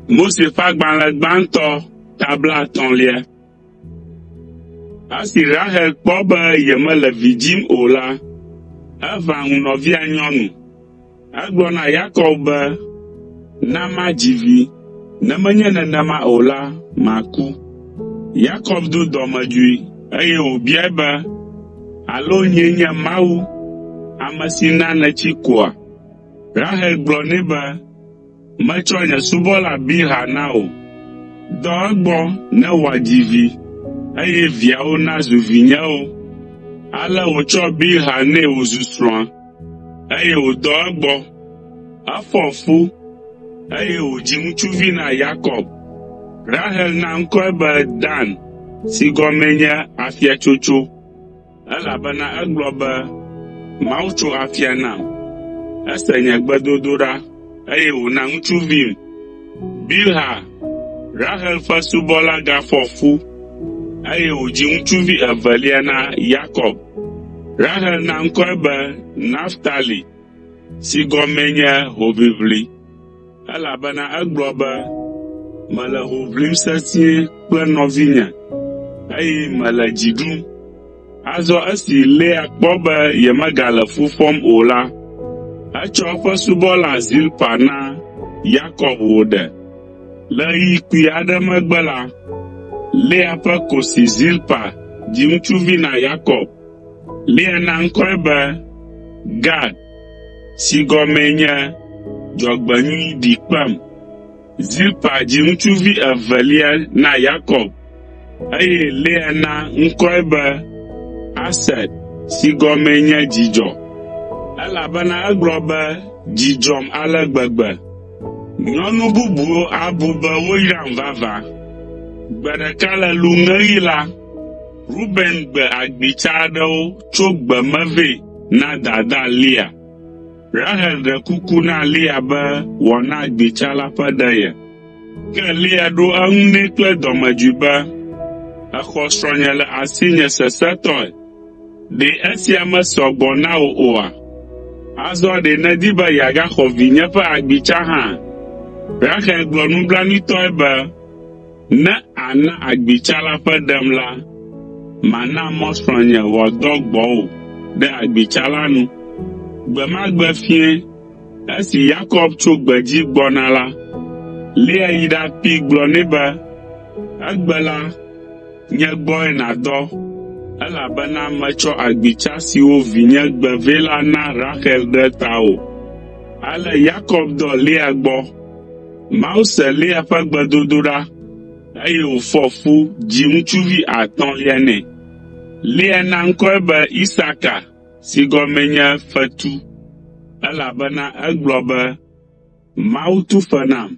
Mose ƒe agbalẽ gbãtɔ ta blaetɔ̃lia. Esi Rahel kpɔ be yemele vi dzim o la, eʋã ŋu nɔvia nyɔnu. Egblɔ na Yakob be, “Na madzi vi, ne menye nenema o la, maku.” Yakob do dɔmedzoe, eye wòbiae be, “Alo nyee nye Mawu, ame si na nètsi koa?” Rahel gblɔ nɛ be, “Metsɔ nye subɔla Bilha na wò. Dɔ egbɔ ne wòadzi vi, eye viawo nazu vinyewo.” Ale wòtsɔ Bilha nɛ wòzu srɔ̃a, eye wòdɔ egbɔ. Efɔ fu, eye wòdzi ŋutsuvi na Yakob. Rahel na ŋkɔe be Dan si gɔmee nye “Afiatsotso,” elabena egblɔ be, “Mawu tso afia nam, ese nye gbedodoɖa, eye wòna ŋutsuvim.” Bilha, Rahel ƒe subɔla gafɔ fu, eye wòdzi ŋutsuvi evelia na Yakob. Rahel na ŋkɔe be Naftali si gɔmee nye “Hoʋiʋli,” elabena egblɔ be, “Mele ho ʋlim sesĩe kple nɔvinye, eye mele dzi ɖum.” Azɔ esi Lea kpɔ be yemegale fu fɔm o la, etsɔ eƒe subɔla Zilpa na Yakob wòɖe. Le ɣeyiɣi kpui aɖe megbe la, Lea ƒe kosi Zilpa dzi ŋutsuvi na Yakob. Lea na ŋkɔe be Gad si gɔmee nye “Dzɔgbenyui ɖi kpem.” Zilpa dzi ŋutsuvi evelia na Yakob, eye Lea na ŋkɔe be Aser si gɔmee nye “Dzidzɔ,” elabena egblɔ be, “Dzi dzɔm ale gbegbe. Nyɔnu bubuwo abu be woyram vavã.” Gbe ɖeka le luŋeɣi la, Ruben gbe agbitsa aɖewo tso gbe me vɛ na dadaa Lea. Rahel ɖe kuku na Lea be wòana agbitsa la ƒe ɖe ye. Ke Lea ɖo eŋu nɛ kple dɔmedzoe be, “Èxɔ srɔ̃nye le asinye sesẽtɔe. Ɖe esia mesɔ gbɔ na wò oa? Azɔ ɖe nèdi be yeagaxɔ vinye ƒe agbitsa hã?” Rahel gblɔ nublanuitɔe be, Ne àna agbitsa la ƒe ɖem la, mana mɔ srɔ̃nye wòadɔ gbɔwò ɖe agbitsa la nu.” Gbe ma gbe fiẽ, esi Yakob tso gbedzi gbɔna la, Lea yi ɖakpee gblɔ nɛ be, “Egbe la, nye gbɔe nàdɔ, elabena metsɔ agbitsa siwo vinye gbe vɛ la na Rahel ɖe tawò.” Ale Yakob dɔ Lea gbɔ. Mawu se Lea ƒe gbedodoɖa, eye wòfɔ fu dzi ŋutsuvi atɔ̃lia nɛ. Lea na ŋkɔe be Isaka si gɔmee nye “Fetu,” elabena egblɔ be, “Mawu tu fe nam,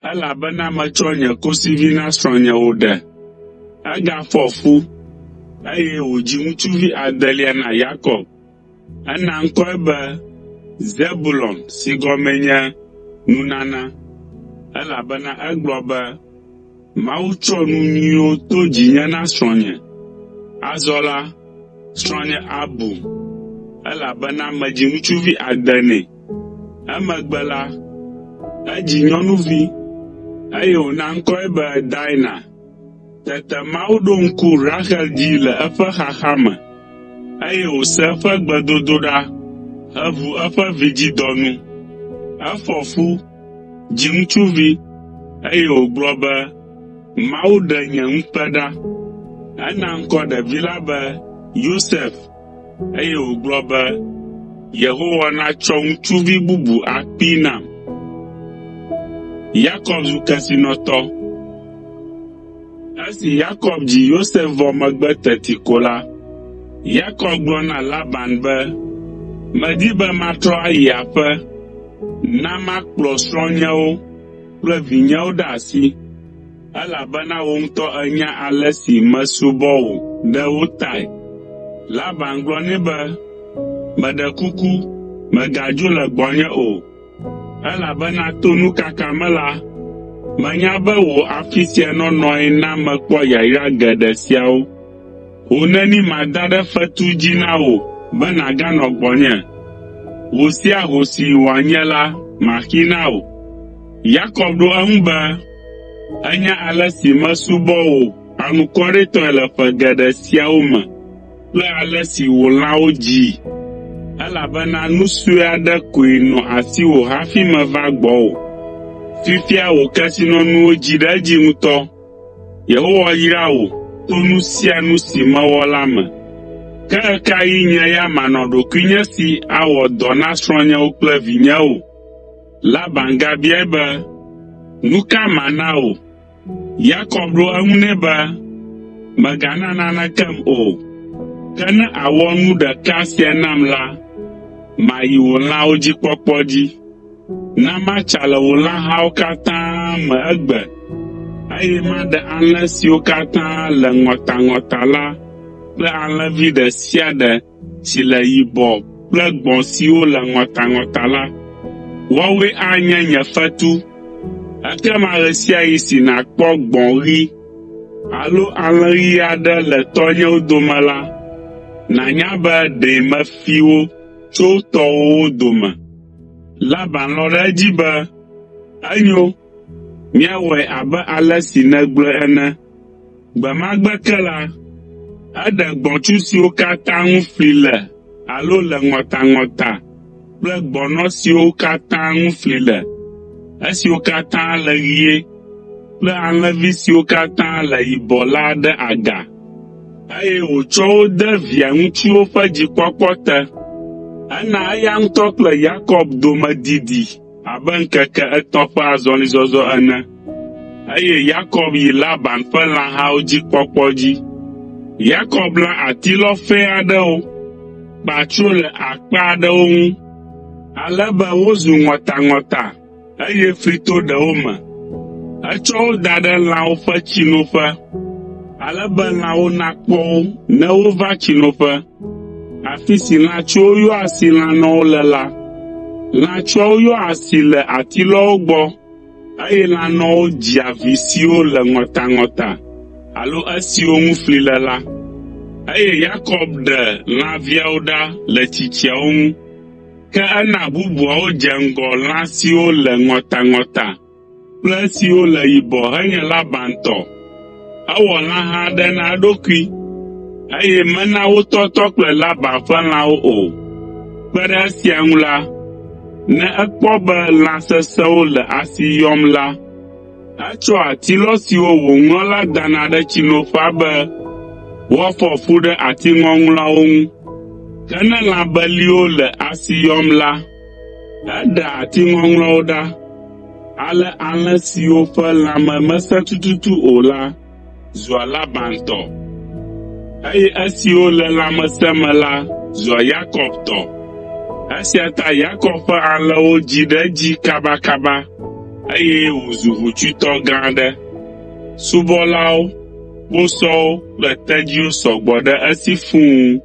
elabena metsɔ nye kosivi na srɔ̃nye wòɖe.” Egafɔ fu, eye wòdzi ŋutsuvi adelia na Yakob. Ena ŋkɔe be Zebulon si gɔmee nye “Nunana,” elabena egblɔ be, “Mawu tsɔ nu nyuiwo to dzinye na srɔ̃nye. Azɔ la, srɔ̃nye abum, elabena medzi ŋutsuvi ade nɛ.” Emegbe la, edzi nyɔnuvi, eye wòna ŋkɔe be Dina. Tete Mawu ɖo ŋku Rahel dzi le eƒe xaxa me, eye wòse eƒe gbedodoɖa heʋu eƒe vidzidɔ nu. Efɔ fu, dzi ŋutsuvi, eye wògblɔ be, “Mawu ɖe nye ŋukpe ɖa.” Ena ŋkɔ ɖevi la be Yosef, eye wògblɔ be, “Yehowa natsɔ ŋutsuvi bubu akpee nam.” Yakob zu kesinɔtɔ. Esi Yakob dzi Yosef vɔ megbe teti ko la, Yakob gblɔ na Laban be, “Medi be matrɔ ayi aƒe. Na makplɔ srɔ̃nyewo kple vinyewo ɖe asi, elabena wò ŋutɔ ènya ale si mesubɔ wò ɖe wo tae.” Laban gblɔ nɛ be, “Meɖe kuku, mègadzo le gbɔnye o, elabena to nukaka me la, menya be wò afi sia nɔnɔe na mekpɔ yayra geɖe siawo. Ho neni mada ɖe fetu dzi na wò be nàganɔ gbɔnye? Ho sia ho si wòanye la, maxee na wò.” Yakob ɖo eŋu be, “Ènya ale si mesubɔ wò anukwaretɔe le ƒe geɖe siawo me kple ale si wò lãwo dzii, elabena nu sue aɖe koe nɔ asiwò hafi meva gbɔwò. Fifia wò kesinɔnuwo dzi ɖe edzi ŋutɔ. Yehowa yra wò to nu sia nu si mewɔ la me. Ke ɣe ka ɣi nye ya manɔ ɖokuinye si awɔ dɔ na srɔ̃nyewo kple vinyewo?” Laban gabiae be, “Nu ka mana wò?” Yakob ɖo eŋu nɛ be, “Mègana nanekem o, ke ne àwɔ nu ɖeka sia nam la, mayi wò lãwo dzi kpɔkpɔ dzi. Na matsa le wò lãhawo katã me egbe, eye maɖe alẽ siwo katã le ŋɔtaŋɔta la kple alẽvi ɖe sia ɖe si le yibɔ kple gbɔ̃ siwo le ŋɔtaŋɔta la. Woawoe anye nye fetu. Ekema ɣe sia ɣi si nàkpɔ gbɔ̃ ɣi alo alẽ ɣi aɖe le tɔnyewo dome la, nànya be ɖe mefi wo tso tɔwòwo dome.” Laban lɔ̃ ɖe edzi be, “Enyo, míawɔe abe ale si nègblɔe ene.” Gbe ma gbe ke la, eɖe gbɔ̃tsu siwo katã ŋu fli le alo le ŋɔtaŋɔta kple gbɔ̃nɔ siwo katã ŋu fli le, esiwo katã le ɣie kple alẽvi siwo katã le yibɔ la ɖe aga, eye wòtsɔ wo de via ŋutsuwo ƒe dzikpɔkpɔ te. Ena eya ŋutɔ kple Yakob dome didi abe ŋkeke etɔ̃ ƒe azɔlizɔzɔ ene, eye Yakob yi Laban ƒe lãhawo dzi kpɔkpɔ dzi. Yakob lã atilɔ fɛ̃ aɖewo, kpa tsro le akpa aɖewo ŋu, ale be wozu ŋɔtaŋɔta, eye fli to ɖewo me. Etsɔ wo da ɖe lãwo ƒe tsinoƒe, ale be lãwo nakpɔ wo ne wova tsinoƒe. Afi si lãtsuwo yɔa asi lãnɔwo le la, lãtsuawo yɔa asi le atilɔwo gbɔ, eye lãnɔwo dzia vi siwo le ŋɔtaŋɔta alo esiwo ŋu fli le la. Eye Yakob ɖe lãviawo ɖa le tsitsiawo ŋu, ke ena bubuawo dze ŋgɔ lã siwo le ŋɔtaŋɔta kple esiwo le yibɔ henye Laban tɔ. Ewɔ lãha aɖe na eɖokui, eye mena wotɔtɔ kple Laban ƒe lãwo o. Kpe ɖe esia ŋu la, ne ekpɔ be lã sesẽwo le asi yɔm la, etsɔa atilɔ siwo wòŋlɔ la dana ɖe tsinoƒea be woafɔ fu ɖe ati ŋɔŋlɔawo ŋu. Ke ne lã beliwo le asi yɔm la, Eɖea ati ŋɔŋlɔawo ɖa, ale alẽ siwo ƒe lãme mesẽ tututu o la zua Laban tɔ, eye esiwo le lãmesẽ me la zua Yakob tɔ. Esia ta Yakob ƒe alẽwo dzi ɖe edzi kabakaba, eye wòzu hotsuitɔ gã aɖe. Subɔlawo, kposɔwo kple tedziwo sɔ gbɔ ɖe esi fũu.